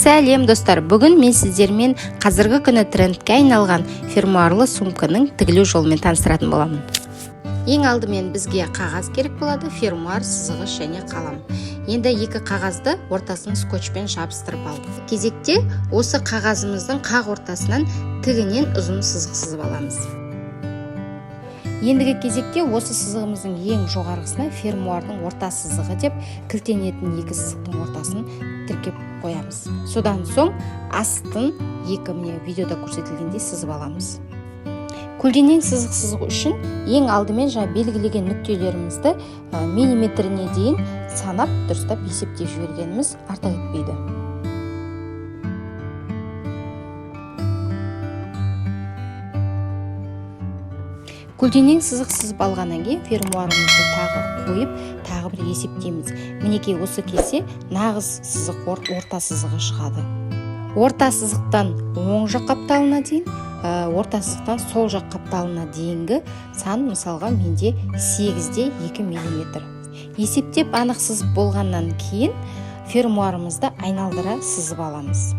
Сәлем, достар! Бүгін мен сіздермен қазіргі күні трендке айналған фермуарлы сумканың тігілу жолымен таныстыратын боламын. Ең алдымен бізге қағаз керек болады, фермуар, сызғыш және қалам. Енді екі қағазды ортасын скотчпен жабыстырып алдық. Кезекте осы қағазымыздың қақ ортасынан тігінен ұзын сызық сызып аламыз. Ендігі кезекте осы сызығымыздың ең жоғарғысына фермуардың орта сызығы деп кілтенетін екі сызықтың ортасын тіркеп қоямыз. Содан соң астын екі, міне, видеода көрсетілгендей сызып аламыз. Көлденең сызық сызу үшін ең алдымен жаңа белгілеген нүктелерімізді миллиметріне дейін санап, дұрыстап есептеп жібергеніміз артық етпейді. Көлденең сызық сызып алғаннан кейін фермуарымызды тағы қойып, тағы бір есептейміз. Мінекей, осы кезде нағыз сызық, орта сызығы шығады. Орта сызықтан оң жақ қапталына дейін, орта сызықтан сол жақ қапталына дейінгі сан, мысалға, менде 8,2 миллиметр. Есептеп, анық сызып болғаннан кейін фермуарымызды айналдыра сызып аламыз.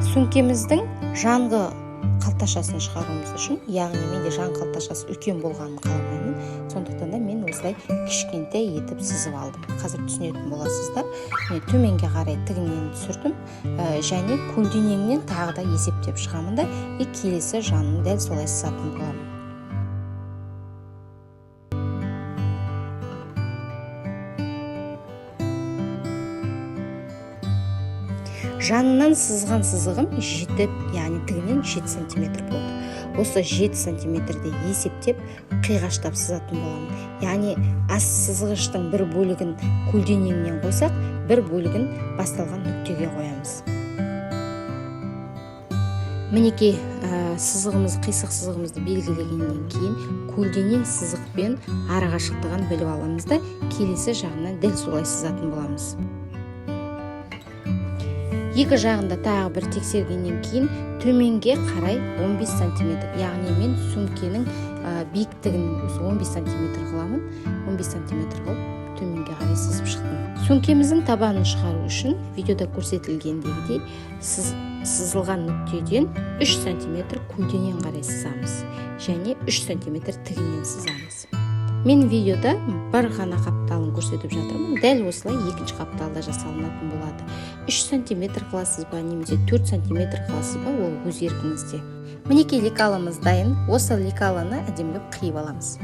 Сөмкеміздің жанғы қалташасын шығаруымыз үшін, яғни менде жан қалташасы үлкен болғанын қаламаймын, сондықтан да мен осылай кішкентай етіп сызып алдым. Қазір түсінетін боласыздар. Міне, төменге қарай тігінен түсірдім, және көлденеңінен тағы да есептеп шығамын да, и келесі жанын дәл солай сызатын боламын. Жанынан сызған сызығым 7, яғни тігінен 7 сантиметр болды. Осы 7 сантиметрді есептеп, қиғаштап сызатын боламын. Яғни ас сызғыштың бір бөлігін көлденеңінен қойсақ, бір бөлігін басталған нүктеге қоямыз. Мінекей, сызығымыз, қисық сызығымызды белгілегеннен кейін көлденең сызықпен арақашықтығын біліп аламыз да, келесі жағынан дәл солай сызатын боламыз. Екі жағында тағы бір тексергеннен кейін төменге қарай 15 сантиметр, яғни мен сөмкенің биіктігін осы 15 сантиметр қыламын. 15 сантиметр қылып төменге қарай сызып шықтым. Сөмкеміздің табанын шығару үшін видеода көрсетілгендегідей сызылған нүктеден 3 сантиметр көлденең қарай сызамыз және 3 сантиметр тігінен сызамыз. Мен видеода бір ғана қапталын көрсетіп жатырмын. Дәл осылай екінші қапталда жасалынатын болады. 3 сантиметр қыласыз ба немесе 4 сантиметр қыласыз ба, ол өз еркіңізде. Мінекей, лекалымыз дайын. Осы лекалыны әдемілеп қиып аламыз.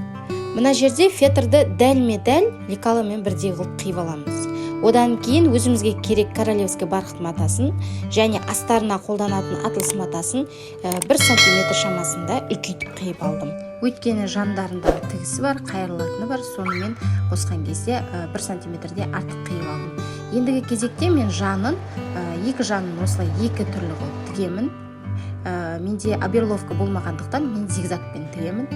Мына жерде фетрді дәлме дәл лекалымен бірдей қылып қиып аламыз. Одан кейін өзімізге керек королевский бархат матасын және астарына қолданатын атлас матасын 1 сантиметр шамасында үлкейтіп қиып алдым. Өйткені жандарындағы тігісі бар, қайырылатыны бар, сонымен қосқан кезде 1 сантиметрде артық қиып алдым. Ендігі кезекте мен жанын, екі жанын осылай екі түрлі қылып тігемін. Менде оберловка болмағандықтан, мен зигзагпен тігемін.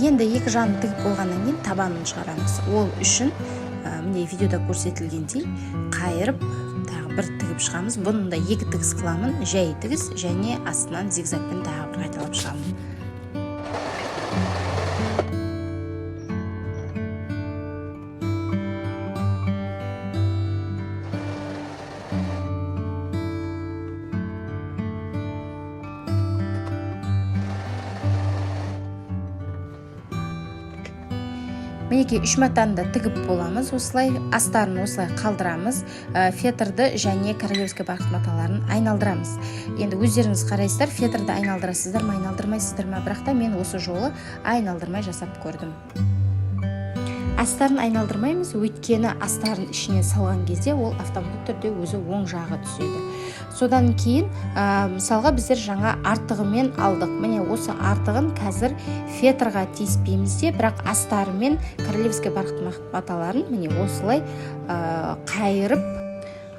Енді екі жанын тігіп болғаннан кейін табанын шығарамыз. Ол үшін, міне, видеода көрсетілгендей қайырып, тағы бір тігіп шығамыз. Бұны да екі тігіс қыламын: жай тігіс және астынан зигзагпен тағы бір қайталап шығамын. Мінекей, үш матаны да тігіп боламыз. Осылай астарын осылай қалдырамыз. Фетрді және королевский бархат маталарын айналдырамыз. Енді өздеріңіз қарайсыздар, фетрді айналдырасыздар ма, айналдырмайсыздар ма, бірақ та мен осы жолы айналдырмай жасап көрдім. Астарын айналдырмаймыз, өйткені астарын ішіне салған кезде ол автоматты түрде өзі оң жағы түседі. Содан кейін, мысалға, біздер жаңа артығымен алдық. Міне, осы артығын қазір фетрға тиіспейміз де, бірақ астарымен королевский бархат маталарын, міне, осылай қайырып,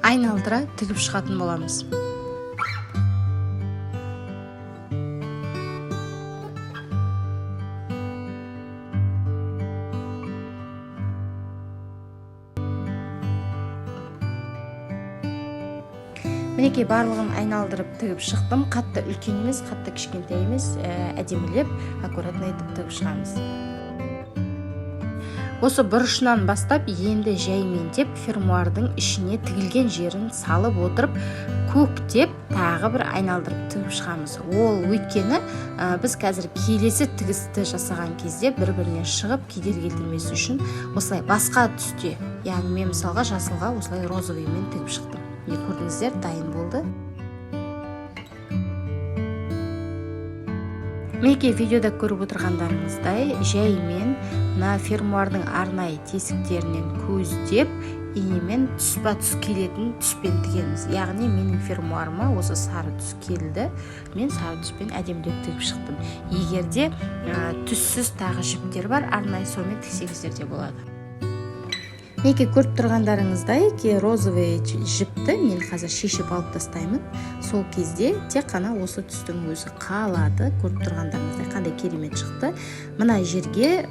айналдыра тігіп шығатын боламыз. Мінекей, барлығын айналдырып тігіп шықтым. Қатты үлкен емес, қатты кішкентай емес, әдемілеп, аккуратно етіп тігіп шығамыз. Осы бұрышынан бастап енді жаймендеп фермуардың ішіне тігілген жерін салып отырып, көктеп тағы бір айналдырып тігіп шығамыз. Ол өйткені біз қазір келесі тігісті жасаған кезде бір-біріне шығып кедергі келтірмес үшін осылай басқа түсте, яғни мен мысалға жасылға осылай розовыймен тігіп шықтым. Міне, көрдіңіздер, дайын болды. Мінекей, видеода көріп отырғандарыңыздай, жаймен мына фермуардың арнайы тесіктерінен көздеп, инемен түспа түс келетін түспен тігеміз. Яғни менің фермуарыма осы сары түс келді, мен сары түспен әдемілеп тігіп шықтым. Егер де түссіз тағы жіптер бар арнайы, сонымен тіксеңіздер де болады. Мінекей, көріп тұрғандарыңыздай, розовый жіпті мен қазір шешіп алып тастаймын. Сол кезде тек қана осы түстің өзі қалады. Көріп тұрғандарыңыздай, қандай керемет шықты. Мына жерге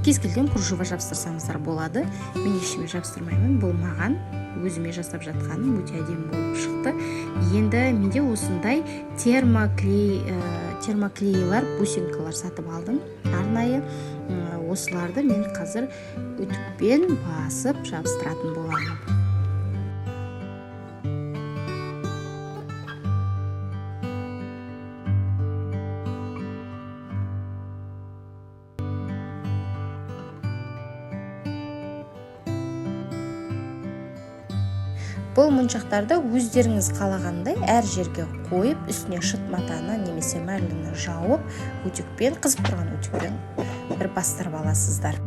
кез келген кружево жабыстырсаңыздар болады. Мен ештеме жабыстырмаймын, бұл маған өзіме жасап жатқаным, өте әдемі болып шықты. Енді менде осындай термоклейлар, бусинкалар сатып алдым арнайы. Осыларды мен қазір үтікпен басып жабыстыратын боламын. Бұл моншақтарды өздеріңіз қалағандай әр жерге қойып, үстіне шыт матаны немесе мәрліні жауып, үтікпен, қызып тұрған үтікпен бір бастырып аласыздар.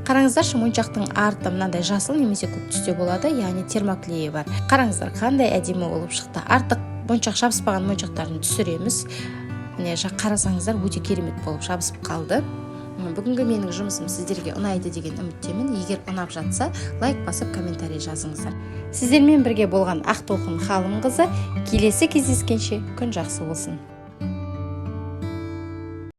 Қараңыздаршы, моншақтың арты мынандай жасыл немесе көк түсте болады, яғни термоклейі бар. Қараңыздар, қандай әдемі болып шықты. Артық моншақ жабыспаған моншақтарын түсіреміз. Міне, қарасаңыздар, өте керемет болып жабысып қалды. Бүгінгі менің жұмысым сіздерге ұнайды деген үміттемін. Егер ұнап жатса, лайк басып, комментарий жазыңыздар. Сіздермен бірге болған Ақтолқын Халымқызы. Келесі кездескенше күн жақсы болсын.